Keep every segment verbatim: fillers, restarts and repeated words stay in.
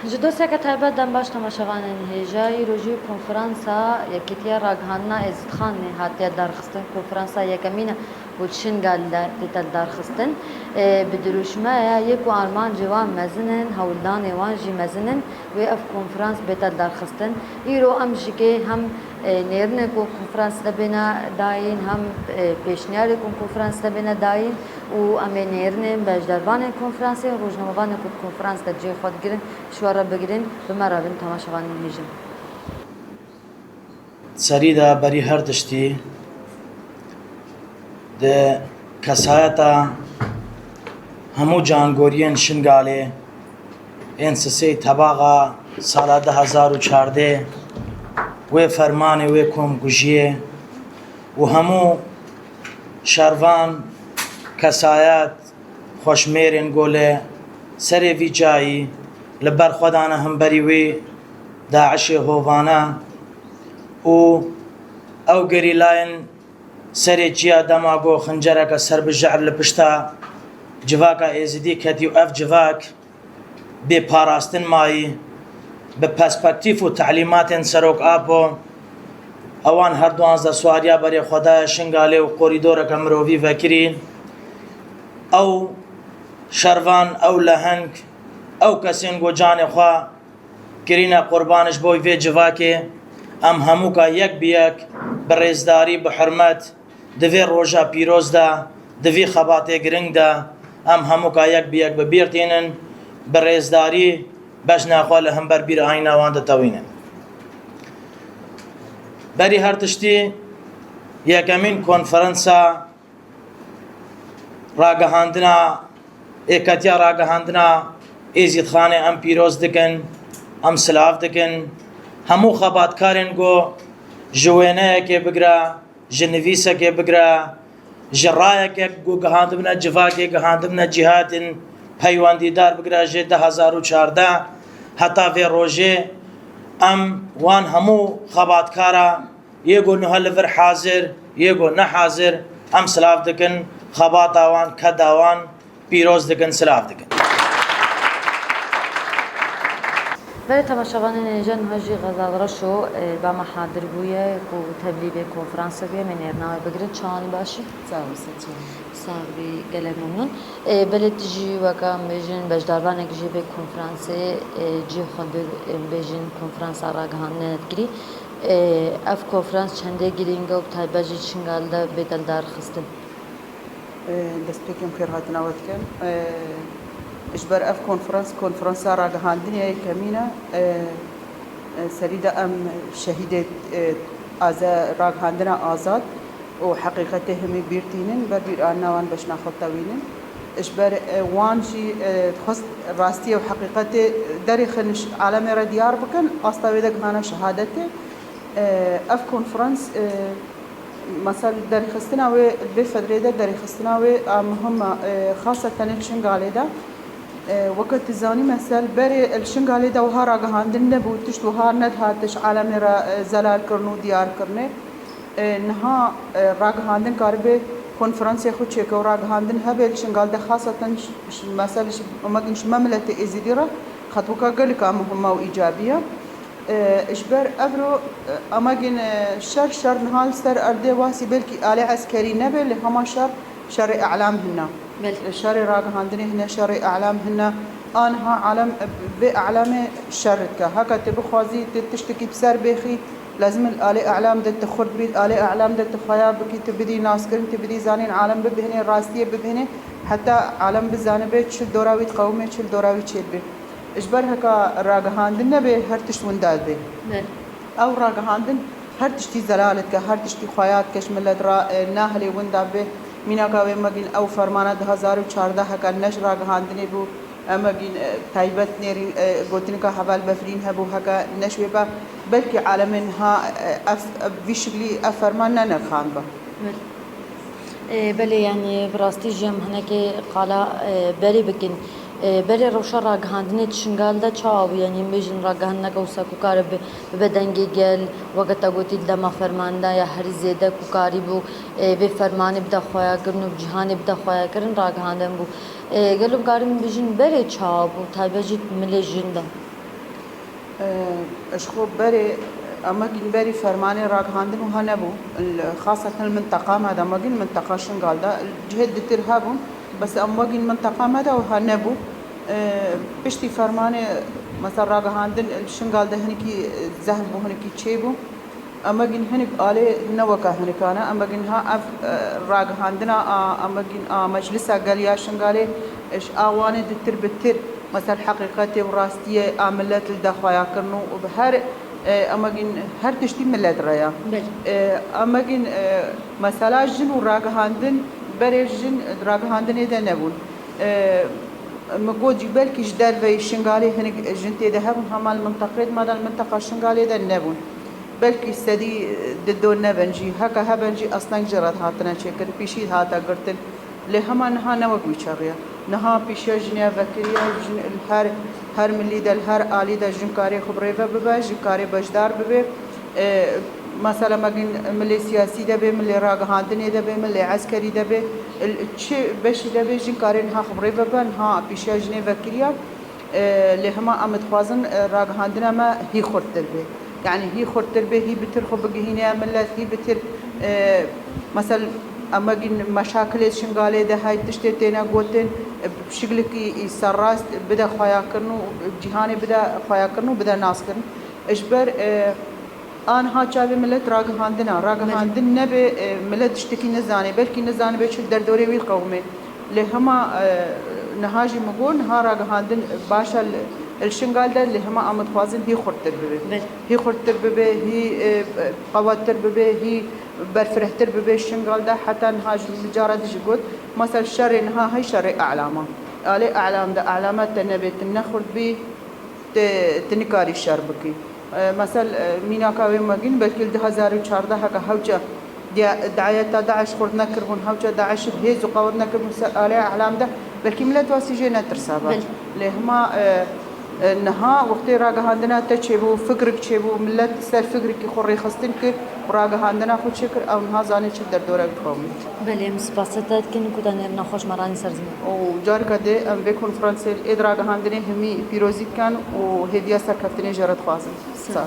Ji dosteke taybet dem baş temaşevanên hêja. Îro jî konferansa Yekîtiya Ragihandina Êzîdxanê hatiye darxistin. Konferansa yekemîn e ku li Şingalê de tête darxistin. Ê, bi dirûşmeya yê ku armancê wan mezin in, hewldanê wan jî mezin in, wê ev konferans bête darxistin. Îro em ji kê hem, ê, nêrînên ku konferans de bêne dayîn, hem, ê, pêşniyarên ku konferans de bêne dayîn û em ê nêrînên beşdarvanên konferansê, rojnamevanên ku di konferans de cihê xwe digirin, ji we re bigirin, bi me re bin temaşevanên hêja. Serî de berî her tiştî di kesayeta hemû cangoriyên Şingalê ên sisê tebaxa sala du hezar û çardeh wê fermanê wê komkujiyê û hemû şervan, kesayet, xweşmêrên ku li serê vî cayî li ber xwe dane hemberî wî DAIŞê hovane û ew gerîlayên serê çiya dema ku xincereke ser bi jehr li pişta civaka Êzidî ketî û ev civak bê parastin mayî, bi perspektîf û telîmatên Serok Apo, ewan her duwazdeh swariya berê xwe daye Şingalê û korîdoreke mirovî vekirî. Ew şervan, ew leheng, ew kesên ku canê xwe kirîne qurban ji bo vê civakê, em hemûka yek bi yek, bi rêzdarî, bi hurmet, di vê roja pîroz de, di vî xebatê giring de, em hemûka yek bi yek bi bîr tînin, bi rêzdarî bejna xwe li hember bîrahîna wan ditewînin. Berî her tiştî, yekemîn konferansa ragihandina, êketiya ragihandina Êzîdxanê em pîroz dikin, em silav dikin. Hemû xebatkarên ku ji wêneyekê bigire, ji nivîsekê bigire, ji rayeke ku gihandibine civakê, gihandibine cîhatên peywendîdar bigire ji du hezar û çardeh heta vê rojê, em wan hemû xebatkara yê ku niha li vir hazir, yê ku ne hazir, em silav dikin, xebata wan, keda wan pîroz dikin, silav dikin. Belê temaşevanên hêja, niha jî Xezal Reşo, e, ba me hadir bûye ku tevlî vê konferansê bûye, em ê nêrîna wê bigirin. Çawanî baş î? Sax bî, sax bî. Sax bî gelek memnûn. E, belê tu jî weke em bêjin beşdarvanek jî vê konferansê, e, cihê xwe dir, e, bêjin konferansa ragihandinê digirî. E, ev konferans çendê girîng e û bi taybet jî Şingal de bête lidarxistin. Destpêkê em xêrhatina we dikin. Ji ber ev konferans, konferansa ragihandinê yekemîn e. Serî de em şehîdê aze-, ragihandina azad û heqîqetê hemî bîr tînin, ber bîranîna wan beşna xwe tewînin. Ji ber wan jî dixwest rastiyê û heqîqetê derêxin, alemê re diyar bikin, asta wê de gihana şehadetê. Ev konferans, e, mesela derxistina wê, vê fedrê de derxistina wê a muhim e, xaseten li Şingalê de. E, weke tu zanî, mesela berê li Şingalê de wiha ragihandin nebû, tişt wiha nedihat ji alemê re e, zelal kirin û diyar kirine. E, niha e, ragihandin karibe konferansê xwe çêke û ragihandin hebe li Şingal de, xaseten ji, ji, mesela ji, ji me miletê Êzidî re xetweka gelek a muhim û îcabî ye. Ji ber evro, em agên şer, şer niha li ser erdê wasî belkî alê eskerî nebe, lê hema şer, şerê e'lam hine. Belê. Şerê ragihandinê hine, şerê e'lam hine. Aniha alem, vê e'lamê şer dike. Heke tu bixwazî, tu tiştekî bi ser bêxî, lazim e li alê e'lam de tu xurt bî, alê e'lam de tu xweya bikî, tu bidî naskirin, tu bidî zanîn, alem bibihîne, rastiyê bibihîne, heta alem bizanibe çi li dora wî diqewime, çi li dora wî çêdibe. Ji ber heke ragihandin nebe, her tişt winda dibe. Belê. Ew ragihandin her tiştî zelal dike, her tiştî xweya dike ji milet re, e, nahilê winda bibe. Mînaka wê me gîn ew fermana du hezar û çardeh heke ne ji ragihandinê bû, em me gîn, e, taybet nêrîn, e, gotinika heval Befrîn hebû, heke ne ji wê be, belkî alemê niha, e, ev, ev, vî şiklî ev ferman ne nirxandibe. Belê. Ê, belê, yanî bi rastî jî em hinekê qala, e, berê bikin. E, berê rewşa ragihandinê di Şingal de çawa bû? Yanî em bêjin ragihandineke wisa ku kare bi, bibe dengê gel, weke te gotî di dema fermanê de ya herî zêde ku karîbû, e, vê fermanê bide xweyakirin û bi cîhanê bide xweyakirin, ragihandin bû. E, gelo em karin bêjin berê çawa bû, taybet jî di milê jin de? Ji xwe berê, em wekî berî fermanê ragihandin wiha nebû. Li, xaseten li minteqa me de, em wekî li minteqa Şingal de, cihê ditir hebûn. Bes em wekî li minteqa me de wiha nebû. Piştî fermanê, mesela ragihandin li Şingal de hinekî zehf bû, hinekî çêbû. Em wekî hinek alê ne weke hinekan e. Em wekî niha ev, e, ragihandina a, em wekî a Meclisa Gel ya Şingalê, e, ji a Wanê ditir bi tir, mesela heqîqetê û rastiyê a milet li de xweya kirin û bi her, e, em wekî her tiştî milet re ya. Belê. E, em wekî, e, mesela jin û ragihandin, berê jin di ragihandinê de nebûn. E, Min got jî belkî ji derveyî Şingalê hinek jin tê de hebûn, hema li minteqê me de, li minteqa Şingalê de nebûn. Belkî sedî di do nebin jî, heke hebin jî esleng jê re dihatine çêkirin, pîşî dihate girtin. Lê hema niha ne wek wî çaxê ye. Niha pîşiya jinê vekiriye, jin li her, her milî de, li her alî de jin karê xwe bi rê ve bibe, jin karê beşdar bibe. E, mesela, me gin milê siyasî de bê, milê ragihandinê de bê, milê eskerî de bê, il-, çi beşî de bê, jin karê niha xwe bi rê ve be, niha pîşiya jinê vekiriya. E, lê hema em dixwazin, e, ragihandina me hî xurttir bê. Yanî hî xurttir bê, hî bitir xwe bigihîne milet, hî bitir, e, mesela, em me gin meşakilê Şingalê de hey tiştê têne gotin, e, bi şiklikî serrast bide xweyakirin û cîhanê bide xweyakirin û bide naskirin. Ji ber, e, A niha çavê milet ragihandin e. Ragihandin nebe, e, milet tiştekî nizane. Belkî nizanibe çi derdorê wî qewimê. Lê hema, e, niha jî min got, niha ragihandin baş e li, li Şingal de, lê hema em dixwazin hî xurttir bibe. Belê. Hî xurttir bibe, hî, e, qewettir bibe, hî berfirehtir bibe Şingal de. Heta niha jî min cara dî jî got, mesela şerê niha hey şerê e'lam e. Alê e'lam de, e'lama te nebe, tu ne xurt bî, te, tu nikarî şer bikî. E, mesel, e, mînaka wê me gîn, belkî li du hezar û çardeh heke hewce dia-, dayeta DAIŞ xurt nekiribûn, hewce DAIŞ hêz û qewet nekiribûn ser alê e'lam de, belkî milet wasî jê netirsabe. Belê. Lê hema, e, e, niha wextê ragihandina te çêbû, fikrik çêbû, milet ser fikrikî xwe rêxistin kir û ragihandina xwe çêkir, ew niha zanê çi derdorek dixwemî. Belê, em spasê te dikin ku te nêrîna xweş me ranî ser ziman. Û careke dê em vê konferansê ê di ragihandinê hemî pîrozî dikin û hêviya serkeftinê jê re dixwazin. Sağ ol.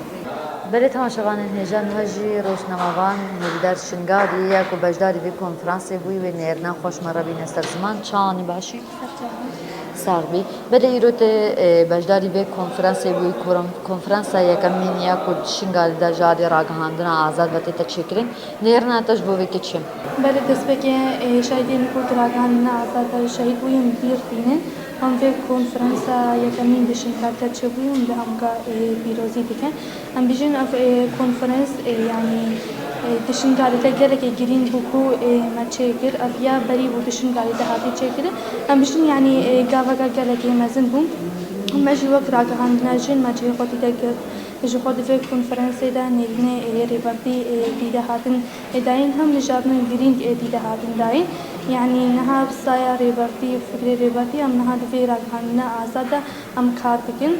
Belê, temaşevanên hêja, niha jî rojnamevan Hêvîdar Şingalî ye ku beşdarî vê konferansê bûyî, wê nêrîna xweş me re bîne ser ziman. Çawa anî başî? Sax bî. Belê, îro tê, e, beşdarî vê konferansê bûyî, koran-, konferansa yekemîn ya ku di Şingalê de ji alî ragihandina azad ve tête çêkirin. Nêrîna te ji bo vê ke çi? Belê, destpêkê, e, şehîdên ku di ragihandina azad de şehîd bûyîn bîr tînin. Em vê konferansa yekemîn di Şingal de çêbûyî û li Amga, e, pîrozî dikin. Em bijîn ev, e, konferans, e, yanî, e, di Şingalê de gelekê girîng bû ku, e, me çêkir. Ev ya berî bû di Şingalê de hatî çêkirin. Em bijîn, yanî, e, gaveka gelekê mezin bû. Me jî wek ragihandina jin me cihê xwe dî de girt. Ji xwe di vê konferansê de nêrînê, e, Rêbertî, e, dî de hatin, e, dayîn, hem mijarên girîng, e, dî de hatin dayîn. Yanî niha bi saya Rêbertî û fikrê Rêbertî em niha di vê ragihandina azad de em kar dikin.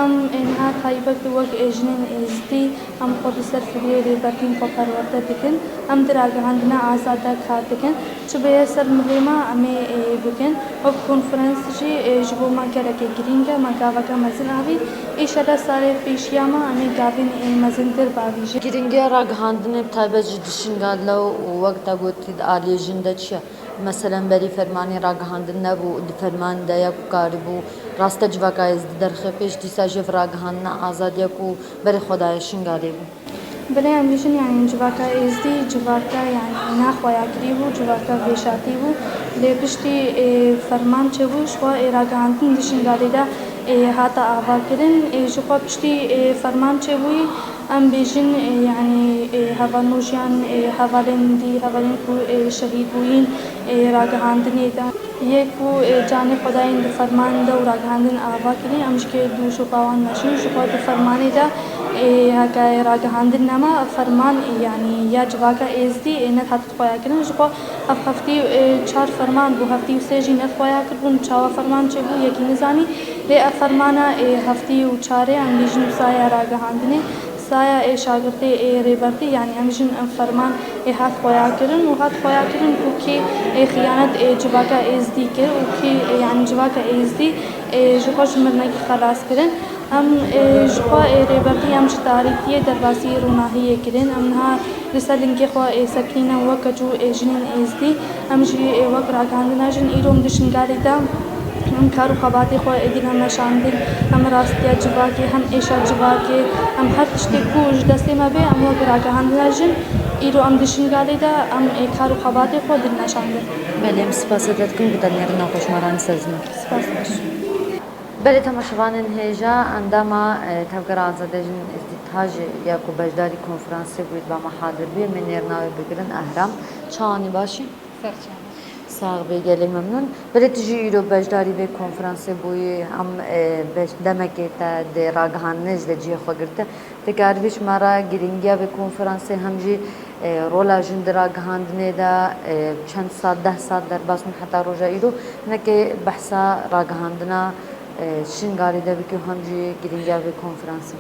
Em, e, niha taybet wek, e, jinên êzidî em xwe li ser fikrê Rêbertî xwe perwerde dikin. Em di ragihandina azad de kar dikin. Çi bêye ser milê me, em ê, ê, bikin. Ev konferans jî, ê, ji bo me gelekî girîng e. Me gaveke mezin avî. Îşellah salê pêşiya me, em ê gavên, ê, mezintir bavîjin. Girîngiya ragihandinê bi taybet jî di Şingal de û wek te gotî di aliyê jin de çi ye? Meselen berî fermanê ragihandin nebû, di ferman de ya ku karibû raste civaka êzidî derxe pêş, dîsa jê ve ragihandina azad ya ku berê xwe daye Şingalê bû. Belê em bijîn, yanî civaka êzdî, civaka, yanî naxweyakirî bû, civaka vêşatî bû. Lê piştî, ê, ferman çêbû, ji xwe, ê, ragihandin di Şingalê de, ê, hate avakirin. Ê, ji xwe piştî, ê, ferman çêbûyî, em bêjin, ê, yanî, ê, hevalnojiyan, ê, hevalên dî, hevalên ku, ê, şehîd bûyîn, ê, ragihandinê de. Yê ku, e, canê xwe dayîn di ferman de û ragihandin ava kirî, em ji kê dû şopa wan meşin, ji xwe di fermanê de, e, heke ragihandin nema, ferman, e, yanî ya civaka êzdî, e, nedihat xweya kirin. Ji xwe ev heftî, e, çar ferman bû, heftî û sê jî nexweya kiribûn. Çawa ferman çêbû, yekî nizanî. Lê ev fermana, e, heftî û çarê em bêjin saya ragihandinê. Saya ê şagirtê ê Rêbertî, yanî em jin em ferman ê hat xweya kirin û hat xweya kirin ku kê ê xiyanet ê civaka êzdî kir û kê ê, yanî civaka êzdî ê ji xwe ji mirinekî xelas kirin. Em, e, ji xwe, e, rêbertî em ji tarîtiyê derbasî ronahiyê kirin. Em niha li ser lingê xwe, e, sekinîne wek keç û, e, jinên êzdî. Em jî, e, wek ragihandina jin îro em di Şingalê de em kar û xebatê xwe êdî ne meşandin. Hem rastiya civakê, hem êşa civakê, em her tiştê ku ji destê me bê, em wek ragihandina jin îro em di Şingalê de em, e, kar û xebatê xwe din meşandin. Belê, em spasê te dikin ku te nêrîna xwe ji me re anî ser ziman. Spas baş. Belê temaşevanên hêja, endama, e, Tevgera Azadê Jin Êzdî Tajê ya ku beşdarî konferansê bûyî, ba me hadir bûye, em ê nêrîna wê bigirin. Ehram, çawanî, baş î? Serçava. Sax bê, gelek memnûn. Belê tu jî îro beşdarî vê konferansê bûyî, em, e, beş-, demekê te dê ragihandinê ji de cihê xwe girte. Dikarî bêjî ji me re girîngiya vê konferansê hem jî, e, rola jin di ragihandinê de, e, çend sal, deh sal derbas bûn heta roja îro, hinekê behsa ragihandina, e, Şingalê de bikî û hem jî girîngiya vê konferansê.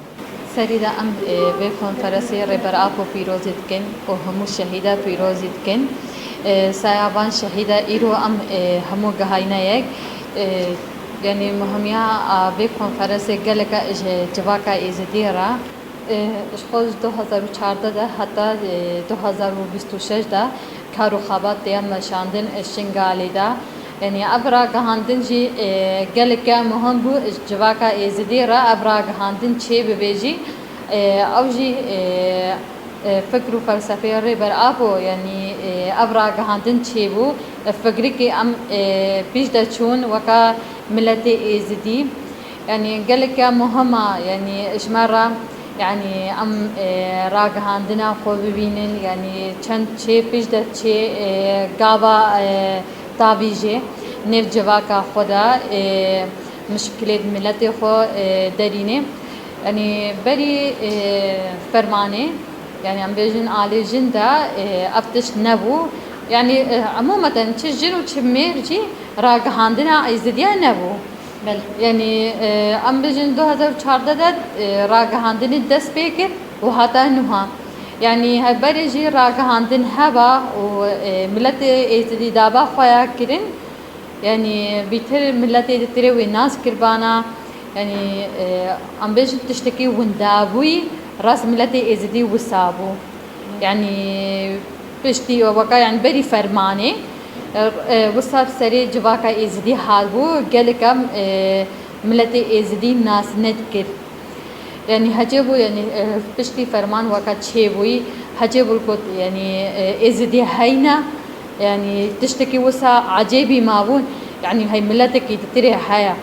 Serî de em, e, vê konferansê Rêber Apo pîrozî dikin û hemû şehîda pîrozî dikin. E, saya van şehîda îro em, e, hemû gihayne yek. E, yanî muhimiya a vê konferansê gelek e ji civaka Êzidî re. E, ji xwe ji du hazar û çardeh de heta, e, du hazar û bîst û şeş de kar û xebat tê meşandin, e, Şingalê de. Yanî ev ragihandin jî, e, geleke muhim bû, ji civaka Êzidî re ev ragihandin çêbibe jî, e, ew jî, e, e, fikr û felsefeya Rêber Apo, yanî, e, ev ragihandin çêbû, e, fikrikê em, e, pêş de çûn weka miletê Êzidî. Yanî geleke muhim e, yanî ji me re, yanî em, e, ragihandina xwe bibînin, yanî çend çê pêş de çê, e, gava, e, tavî jê nêv civaka xwe de, e, mişkilêt miletê xwe, e, derînê. Yanî berî, e, fermanê, yanî em bêjin alê jin de, e, ev tişt nebû. Yanî, e, emûmeten çi jin û çi mêr jî ragihandina Êzidiya nebû. Belê. Yanî, e, em bêjin du hazar û çardeh de, e, ragihandinê dest pê kir û hata nuha. Yanî, hevberê jî ragihandin heba û, e, miletê Êzidî daba xwe ya kirin. Yanî, bîtir miletê di tirê wê nas kiribana. Yanî, e, em bêjin tiştekî windabûyî rast miletê Êzidî wisa bû. Yanî, piştî weka, yanî, berî fermanê, e, e, wisa serê civaka Êzidî hatibû, gelek em, e, miletê Êzidî nas nedikir. Yanî, hecê bû, yanî, e, piştî ferman weka çêbûyî, hecê bû got, yanî, e, Êzidî heyne, yanî, tiştekî wisa ecêbî mabûn, yanî, hey miletekî di tirê heye.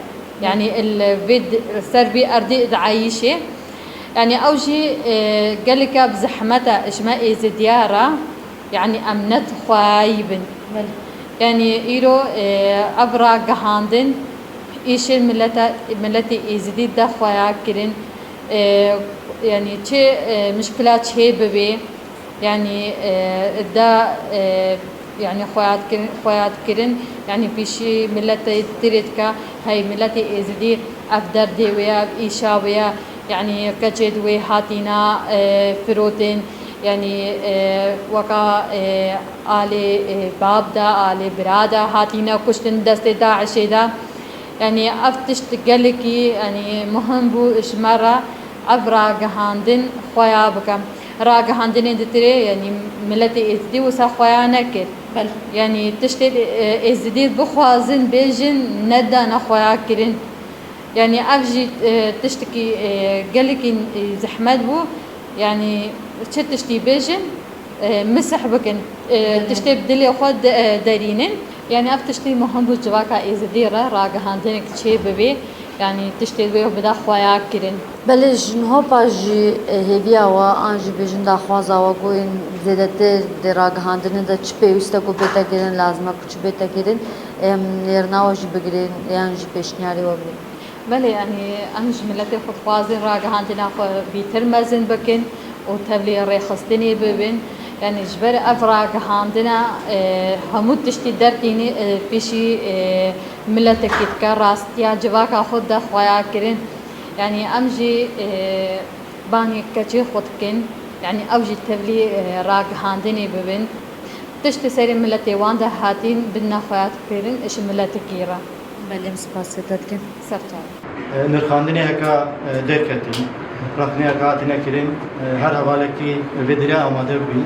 Yanî, il vê di-, ser vî erdê diayîşê. Yanî ew jî, e, geleke bi zehmet e ji me Êzidiya re, yanî em ne dixwayî bin. Belê. Yanî îro, e, ev ragihandin îşên milete, miletê Êzidî de xweya kirin, e, yanî çi, e, mişkila çê bibê, yanî, e, de, e, yanî xweyat kirin, xweyat kirin, yanî pêşî miletê tirê dike, hey miletê Êzidî ev derdê wê ye, ev îşa wê ye, yanî keçê di wê hatîne, e, firotin, yanî, e, weka, e, alê, e, bab de, alê bira de hatîne kuştin destê DAIŞê de. Yanî ev tişt gelekî, yanî muhim bû ji me re ev ragihandin xweya bikim. Ragihandinê di tirê, yanî miletê Êzidî wisa xweya nekir. Belê. Yanî tiştê, e, Êzidî bixwazin bêjin nedane xweya kirin. Yanî ev jî, e, tiştekî, e, gelekî, e, zehmet bû. Yanî çi tiştî bêjin, e, misih bikin. E, Belê. Tiştê bi dilê xwe de, e, derînin. Yanî ev tiştî muhim bû civaka Êzidî re ragihandinek çê bibê. Yanî tiştê wê bide xweya kirin. Belê ji niha paş jî, e, hêviya we an jî bêjin daxwaza we ku yên zêdetir di ragihandinê de çi pêwîst e ku bête kirin, lazim e ku çi bête kirin, em nêrina we jî bigirin yan jî pêşniyarê we bidin. Belê, yanî em ji miletê xwe dixwazin ragihandina xwe bîtir mezin bikin û tevlî rêxistinê bibin. Yanî ji ber ev ragihandina, e, hemû tiştî dertînî, e, pêşî, e, miletekî dike, rastiya civaka xwe de xweya kirin. Yanî em jî, e, banî keçê xwe dikin. Yanî ew jî tevlî, e, ragihandinê bibin. Tiştê serê miletê wan de hatîn bidine xweya kirin ji miletekî re. Belê, em spasê te dikin. Ser çav. E, nirxandinê heka, e, derketin, rexneyeka hatine kirin, e, her hevalekî vê derê amade bibî,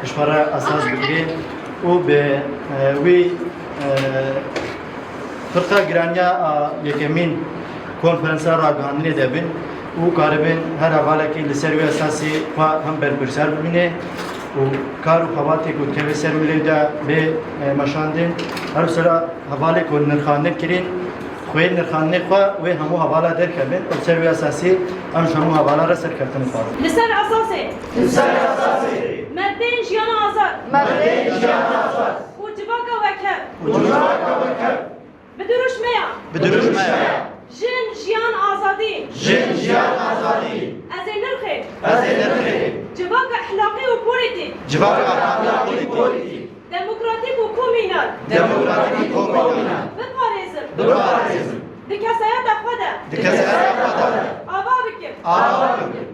ji xwe re esas bigire û bi, e, wî, e, firqa giraniya a yekemîn konferansa ragihandinê de bin û karibin her hevalekî li ser wê esasî xwe hem berpirsar bibîne û kar û xebatê ku dikeve ser milê de bê, e, meşandin. Her sera hevalê ku nirxandin kirin, xwê nirxandinê xwe wê hemû hevala derkevin û ser wê esasî em ji hemû hevala re serkeftin dixwazin. Li ser esasê Li ser esasê merdên jiyana azad merdên jiyana azad û civaka wekhev û civaka wekhev bi dirûşmeya bi dirûşmeya jin, jiyan, azadî Jin, jiyan, azadî ez ê nirxê ez ê nirxê civaka ehlaqî û polîtîk civaka ehlaqî û polîtîk demokratîk û komînal demokratîk û komînal biparêzim. Biparêzim. Di kesayeta xwe de Di kesayeta xwe de ava bikim. Ava bikim.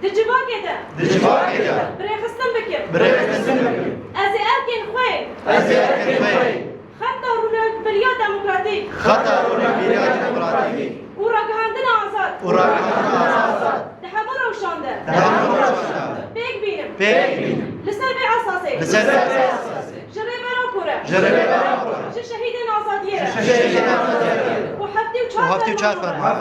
Di civakê de Di civakê de birêxistin bikim. Birêxistin bikim. Ez ê erkên xwe yê Ez ê erkên xwe yê xeta rûnakberiya demokratîk xeta rûnakberiya demokratîk û ragihandina azad û ragihandina azad di hemû rewşan de di hemû rewşan de pêk bînim. Pêk bînim. Li ser vê esasê Li ser vê esasê ji rêbera ku re ji rêbera ku re ji şehîdên azadiyê re ji şehîdên azadiyê re û heftê û çar û heftê û çar ferman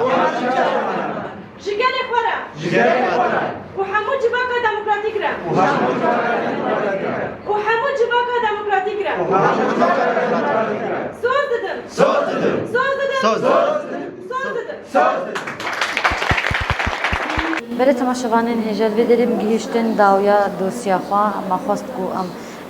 ji gelê xwe re ji gelê xwe re û hemû civaka demokratîk re û hemû civaka demokratîk re û hemû civaka demokratîk re û hemû civaka demokratîk re soz didim. Soz didim. Soz didim. Soz didim. Soz didim. Soz didim. Belê, temaşevanên hêja, li vê derê em gihîştin dawiya dosya xwe. Me xwest ku em,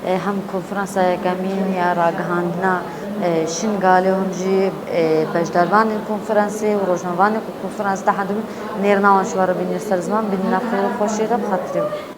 e, hem konferansa yekemîn ya ragihandina, e, Şingalê, hûn jî, e, beşdarvanên konferansê û rojnamevanên ku konferans de hedibin, nêrina wan ji we re bînin ser ziman, bînin nav xêr û xweşiyê de, bi xatirê we.